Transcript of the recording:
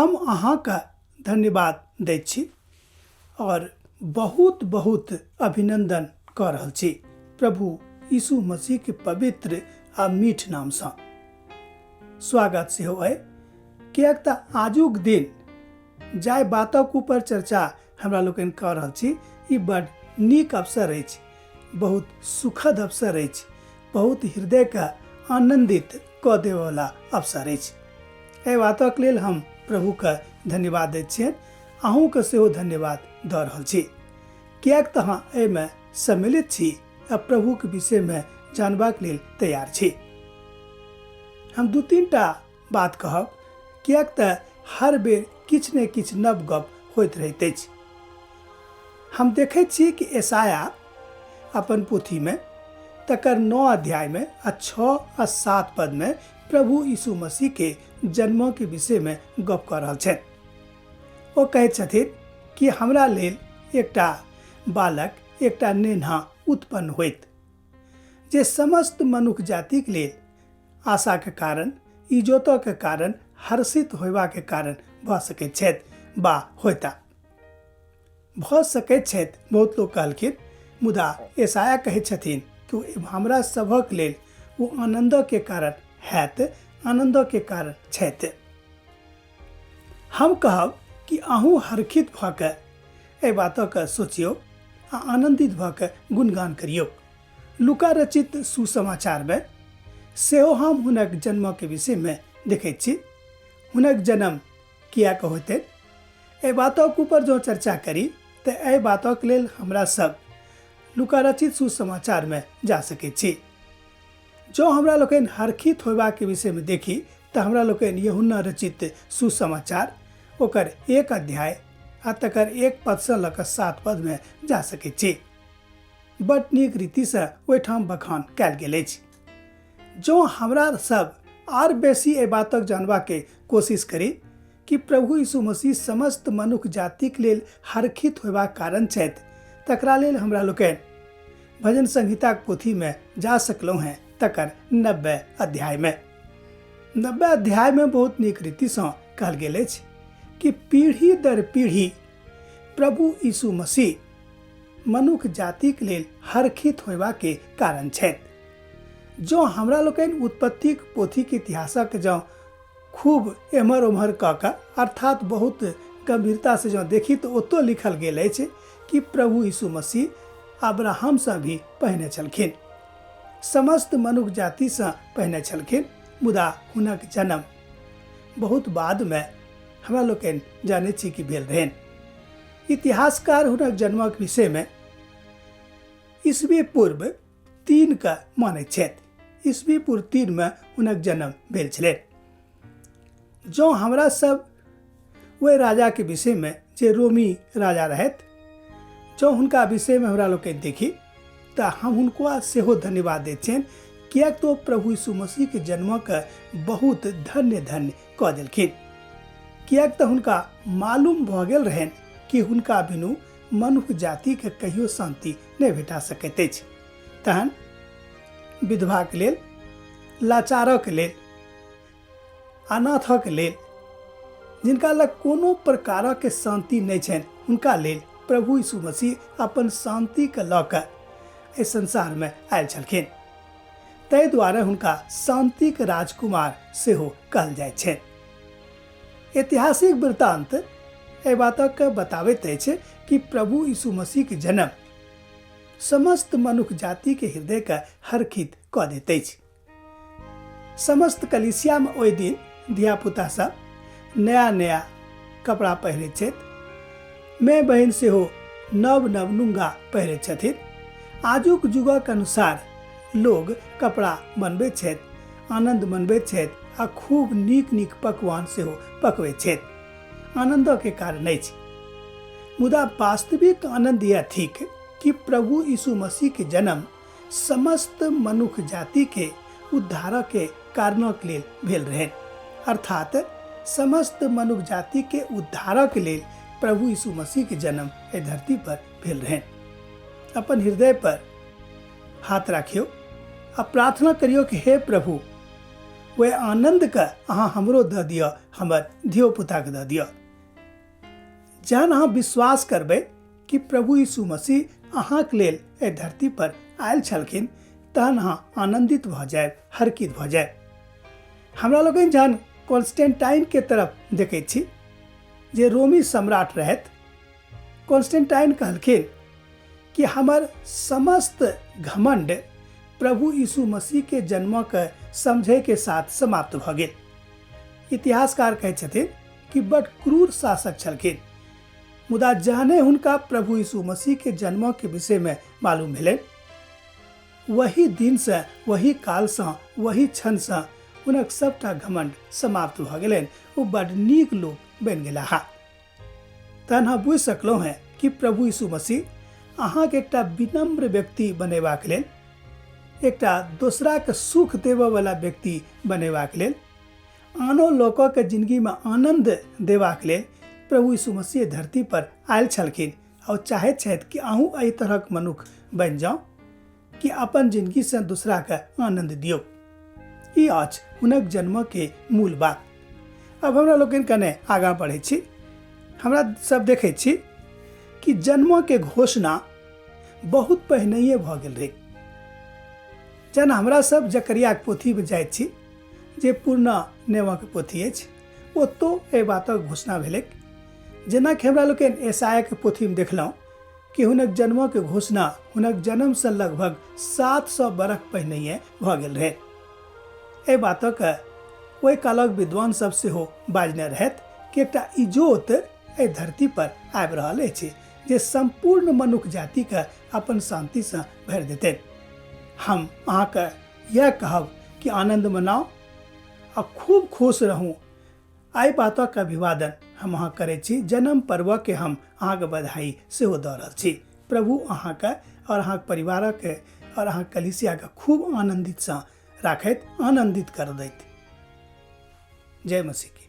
हम अहाँके धन्यवाद दैत छी आओर बहुत बहुत अभिनन्दन कऽ रहल छी प्रभु यीशु मसीहके पवित्र आ मीठ नामसँ। स्वागत सेहो अइ, किएक तऽ आजुक दिन जाहि बातक ऊपर चर्चा हमरा लोकनि कऽ रहल छी ई बड नीक अवसर अछि, बहुत सुखद अवसर अछि, बहुत हृदयके आनन्दित कऽ देबयवला अवसर अछि। एहि बातक लेल हम प्रभुके धन्यवाद दैत छियनि, अहूँके सेहो धन्यवाद दऽ रहल छी, किएक तऽ अहाँ एहिमे सम्मिलित छी आ प्रभुके विषयमे जानबाक लेल तैयार छी। हम दू तीन टा बात कहब, किएक तऽ हर बेर किछु ने किछु नव गप होइत रहैत अछि। हम देखैत छी कि एसाया अपन पोथीमे तकर 9 अध्यायमे आ 6 आ 7 पदमे प्रभु यीशु मसीहके जन्मके विषयमे गप कऽ रहल छथि। ओ कहैत छथिन कि हमरा लेल एकटा बालक, एकटा नेन्हा उत्पन्न होइत, जे समस्त मनुख जातिक लेल आशाके कारण, इजोतके कारण, हर्षित होयबाके कारण भऽ सकैत छथि बा होयता भऽ सकैत छथि। बहुत लोक कहलखिन, मुदा एसाया कहै छथिन कि हमरा सभक लेल ओ आनन्दके कारण हैत, आनन्दके कारण छथि। हम कहब कि अहूँ हर्षित भऽ कऽ एहि बातके सोचियौ आ आनन्दित भऽ कऽ गुणगान करियौ। लूका रचित सुसमाचारमे सेहो हम हुनक जन्मके विषयमे देखैत छी। हुनक जन्म किएक होतै एहि बातक ऊपर जँ चर्चा करी तऽ एहि बातक लेल हमरा सब लूका रचित सुसमाचारमे जा सकैत छी। जँ हमरा लोकनि हर्षित होयबाक विषयमे देखी तऽ हमरा लोकनि यूहन्ना रचित सुसमाचार ओकर 1 अध्याय आ तकर 1 पदसँ लऽ कऽ 7 पदमे जा सकैत छी। बड नीक रीतिसँ ओहिठाम बखान कयल गेल अछि। जँ हमरा सब आर बेसी एहि बातक जानबाके कोशिश करी कि प्रभु यीशु मसीह समस्त मनुख जातिक लेल हर्षित होयबाक कारण छथि, तकरा लेल हमरा लोकनि भजन संहिताक पोथीमे जा सकलहुँ हेँ तकर 90 अध्यायमे। 90 अध्यायमे बहुत नीक रीतिसँ कहल गेल अछि कि पीढ़ी दर पीढ़ी प्रभु यीशु मसीह मनुख जातिक लेल हर्षित होयबाके कारण छथि। जँ हमरा लोकनि उत्पत्तिक पोथीक इतिहासक जँ खूब एम्हर ओम्हर कऽ कऽ अर्थात बहुत गंभीरतासँ जँ देखी तऽ ओतौ लिखल गेल अछि कि प्रभु यीशु मसीह अब्राहमसँ भी पहिने छलखिन, समस्त मनुख जातिसँ पहिने छलखिन, मुदा हुनक जन्म बहुत बादमे हमरा लोकनि जानै छी कि भेल रहनि। इतिहासकार हुनक जन्मक विषयमे ईस्वी पूर्व 3 के मानैत छथि। ईस्वी पूर्व 3 मे हुनक जन्म भेल छलनि। जँ हमरा सब ओहि राजाके विषयमे जे रोमी राजा रहथि, जँ हुनका विषयमे हमरा लोकनि देखी तऽ हम हुनको सेहो धन्यवाद दैत छियनि, किएक तऽ ओ प्रभु यीशु मसीहके जन्मके बहुत धन्य धन्य कऽ देलखिन, किएक तऽ हुनका मालूम भऽ गेल रहनि कि हुनका बिनु मनुख जातिके कहियो शान्ति नहि भेटा सकैत अछि। तहन विधवाके लेल, लाचारक लेल, अनाथक लेल, जिनका लग कोनो प्रकारक शान्ति नहि छनि, हुनका लेल प्रभु यीशु मसीह अपन शान्तिके लऽ कऽ एहि संसारमे आयल छलखिन। ताहि दुआरे हुनका शान्तिक राजकुमार सेहो कहल जाइत छनि। ऐतिहासिक वृत्तांत एहि बातक बताबैत अछि कि प्रभु यीशु मसीहके जन्म समस्त मनुख जातिके हृदयके हर्षित कऽ दैत अछि। समस्त कलिसियामे ओहि दिन धियापुता सब नया नया कपड़ा पहिरैत छथि, माय बहिन सेहो नव नव नुंगा पहिरैत छथिन। आजुक युगक अनुसार लोग कपड़ा बनबैत छथि, आनन्द मनबैत छथि आ खूब नीक नीक पकवान सेहो पकबैत छथि। आनन्दके कारण अछि, मुदा वास्तविक आनन्द यह थिक कि प्रभु यीशु मसीहके जन्म समस्त मनुख जातिके उद्धारके कारणक लेल भेल रहनि। अर्थात समस्त मनुख जातिके उद्धारक लेल प्रभु यीशु मसीहके जन्म एहि धरती पर भेल रहनि। अपन हृदय पर हाथ राखियौ आ प्रार्थना करियौ कि हे प्रभु, वएह आनन्दके अहाँ हमरो दऽ दिअ, हमर धियोपुताके दऽ दिअ। जहन अहाँ विश्वास करबै कि प्रभु यीशु मसीह अहाँके लेल एहि धरती पर आयल छलखिन, तहन अहाँ आनन्दित भऽ जायब, हरकित भऽ जायब। हमरा लोकनि जहन कॉन्स्टेंटाइन के तरफ देखै छी जे रोमी सम्राट रहथि, कॉन्स्टेंटाइन कहलखिन कि हमर समस्त घमंड प्रभु यीशु मसीह के जन्मके समझै के साथ समाप्त भऽ गेल। इतिहासकार कहै छथिन कि बड क्रूर शासक छलखिन, मुदा जहने हुनका प्रभु यीशु मसीह के जन्म के विषय में मालूम भेलै, वही दिन से, वही काल से, वही क्षण से हुनक सबटा घमंड समाप्त भऽ गेलनि। ओ बड नीक लोक बनि गेलाह। तहन हम बुझि सकलहुँ हेँ कि प्रभु यीशु मसीह अहाँके एकटा विनम्र व्यक्ति बनेबाक लेल, एकटा दोसराके सुख देबऽवला व्यक्ति बनेबाक लेल, आनो लोकके जिंदगीमे आनन्द देबाक लेल प्रभु यीशु मसीह धरती पर आयल छलखिन। और चाहैत छथि कि अहूँ एहि तरहक मनुख बनि जाउ कि अपन जिंदगीसँ दोसराके आनन्द दियौ। ई अछि हुनक जन्मके मूल बात। अब हमरा लोकनि कने आगाँ बढ़ै छी। हमरा सब देखै छी कि जन्मके घोषणा बहुत पहिनहिए भऽ गेल रहै। जहन हमरा सब जकरियाके पोथीमे जाइत छी जे पुरना नेवाके पोथी अछि, ओतौ एहि बातक घोषणा भेलै। जेनाकि हमरा लोकनि एसायाके पोथीमे देखलहुँ कि हुनक जन्मके घोषणा हुनक जन्मसँ लगभग 700 बरख पहिनहिए भऽ गेल रहै। एहि बातक ओहि कालक विद्वान सब सेहो बाजने रहथि कि एकटा इजोत एहि धरती पर आबि रहल अछि जे सम्पूर्ण मनुख जातिके अपन शान्तिसँ भरि देतै। हम अहाँके यह कहब कि आनन्द मनाउ आ खूब खुश रहू। एहि बातक अभिवादन हम अहाँ करै छी। जन्म पर्वके हम अहाँके बधाई सेहो दऽ रहल छी। प्रभु अहाँके और अहाँके परिवारके और अहाँके कलीसियाके खूब आनन्दितसँ राखैत, आनन्दित कर दैत। जय मसीह की।